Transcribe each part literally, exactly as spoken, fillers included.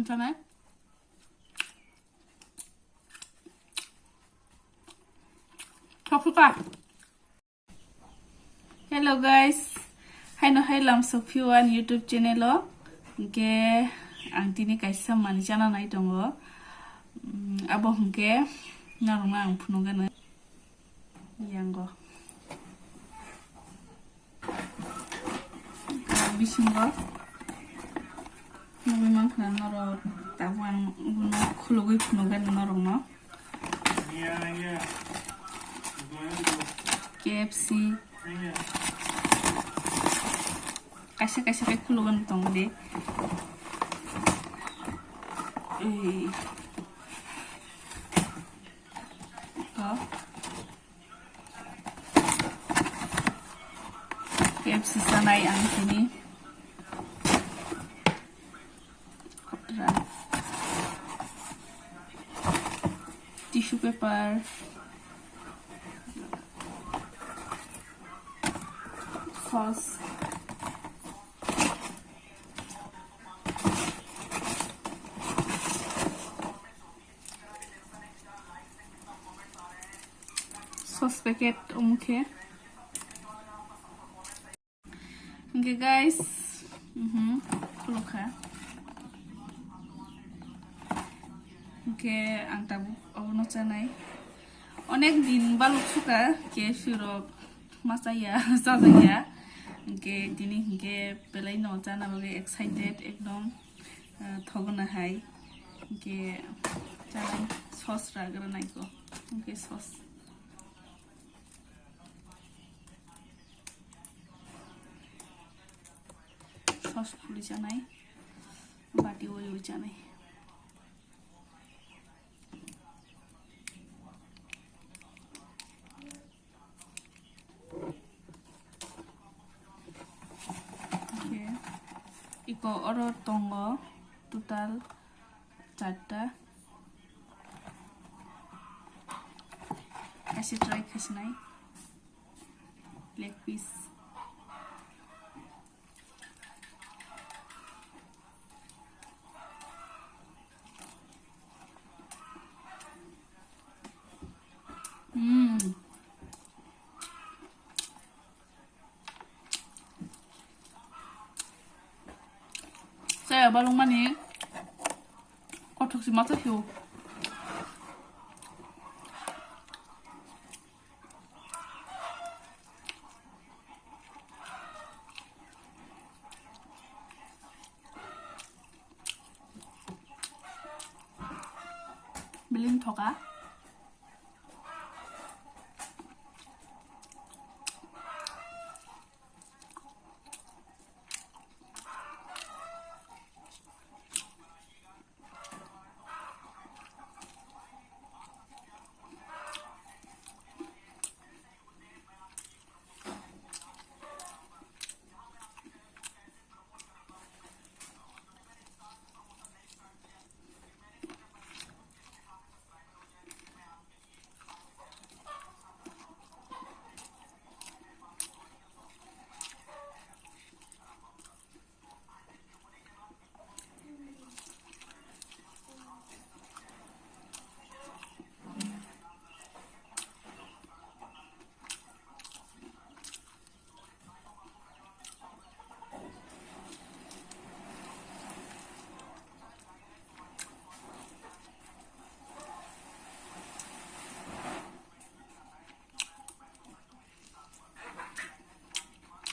Tanai. Thok suka. Hello guys, haino hai lam sophiwan YouTube channel o. Hingke ang tini kaisa manwi chana nai tongo. Mm, abo hingke norokno ang phunukgano yango. Bisingo nugwi mankha norok, tabuk ang bono khulugwi phunukgano norokno. K F C. Kaisa kaisa khe khulugwi tong de. Ei. To. K F C sanai ang tini. Kotra. Tissue paper. Sauce. Sauce packet omo khe. Hingke guys, mhm, khulukha. Hingke ang tabuk obono chanai. Onek din baluk suka K F C rok ma chaya, chajakya. Hingke tini hingke belai no chana bagwi excited ekdom, ah, thogna hai. Hingke chanai sauce ragra naiko. Hingke sauce. Sauce khuli chanai, bati o ui chanai. Okay. Iko oro tongo total charta. Kaisa try khasinai. Leg piece. Mm. Saya balung mani kothok si masa hiu. Biling thoka.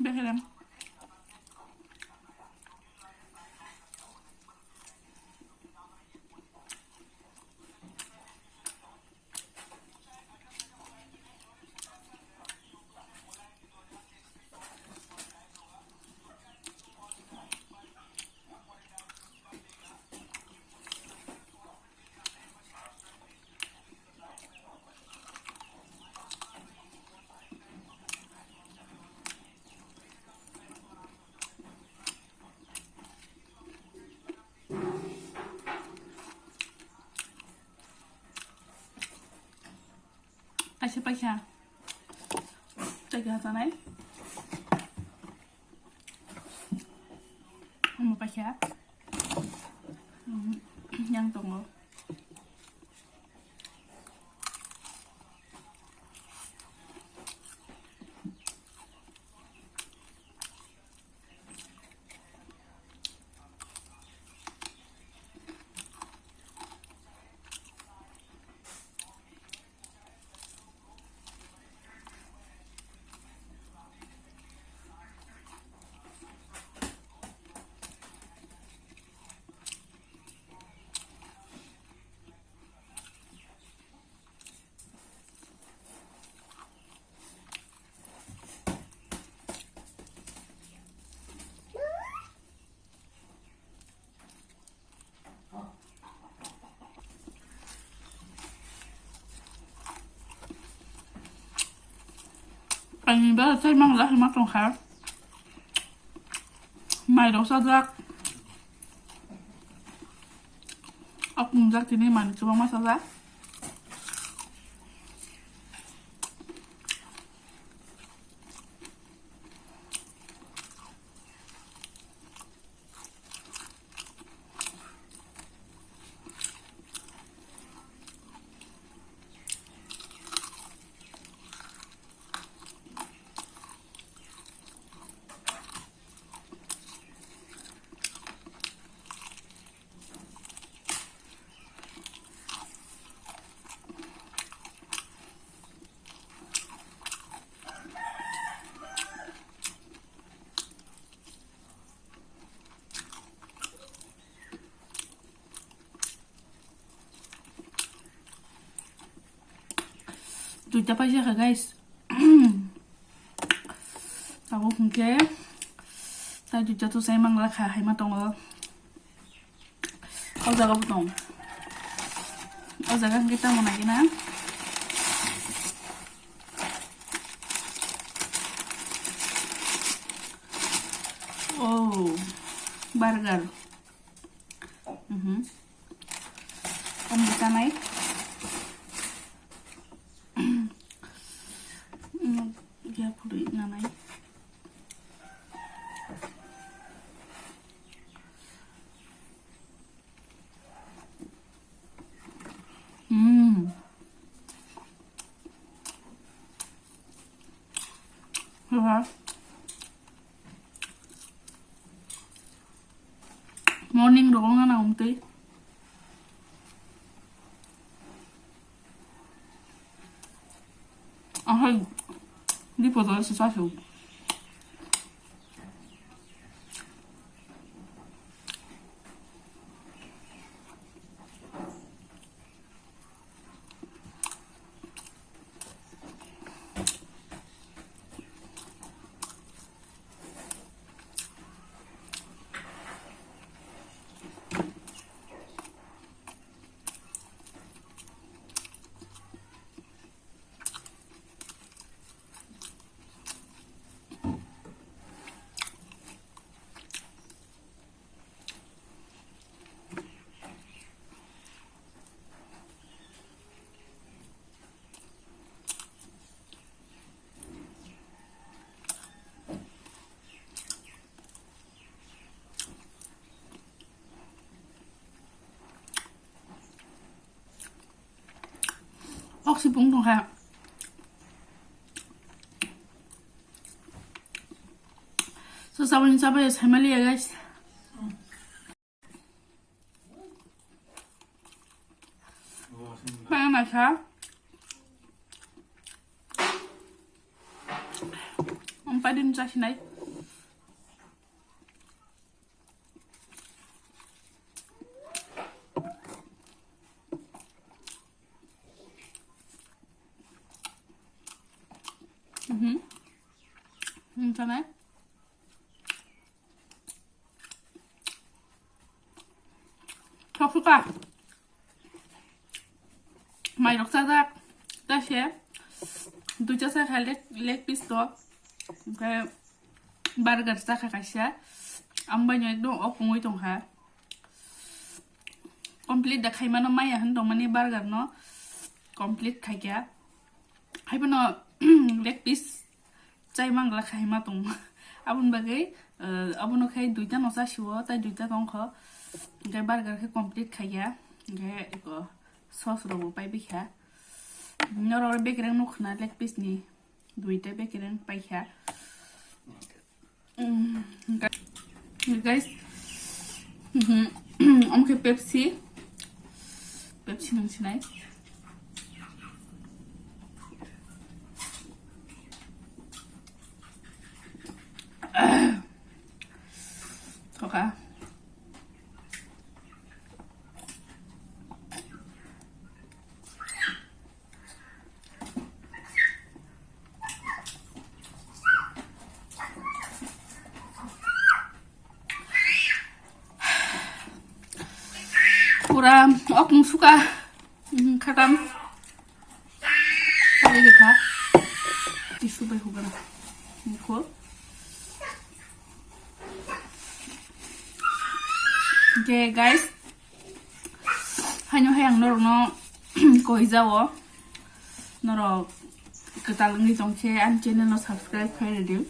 Bekerem. Kaisa paikha. Tei kaha chanai. Omo paikha. Mhm. yang tongo. Ani ba sai mang la ma tong kha. Mai rok sajak. Ak mung jak tini man kwbangma sajak. Duita paisa kha, guys. Tabuk hwnkhe tai duita to sai mangla kha, haima tongo. O jaga bo tong. O jaga hwnkhe tamo nai gana. Oh, burger. Mhm. Om bwchanai. Umm, ya phuri nanai. Umm. Wah. Morning rogo ngana umtwi. Ahai, di poto se sa su. Oksipung tongkha. So, saboni sabai saimaliya, guys. Bana sa. Ang pwdin sa sinai. Mhm. Ang sanai. Thoksuka. Mai rok chajak. Ta se. Duita sa kha leg, leg piece to. Oke. Burger chakha kaisa. Ang bai no ekdom ok wngwi tongkha. Complete da khaimano maya hin tongmani burger no. Complete khaikha. Haiphano leg piece chai mangla khaima tong. Aboni bagwi, eh, abono khai duita no chasio, tai duita tongkho. Hingke burger khe complete khaikha. Hingke eko sauce rok bo pai bikha. Norok bekereng nukha na leg piece ni duita bekereng paikha. Mm, guys, mhm, omo khe Pepsi, Pepsi nang sinai. Thoka. Pura okmung suka, mm, khatam. Tadi kha. Tissue bai hugana. Mukho. Okay, guys. Haino hai ang norokno koi jao. Norok kwtal wngwi tongkhe ani channel no subscribe khai rwdi.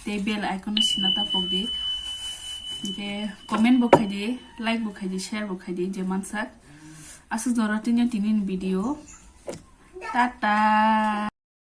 Tei bell icon no sina ta pokdi. Hingke comment bo khaidi, like bo khaidi, share bo khaidi, je mansak. Aswk jora tini tini ni video. Tata.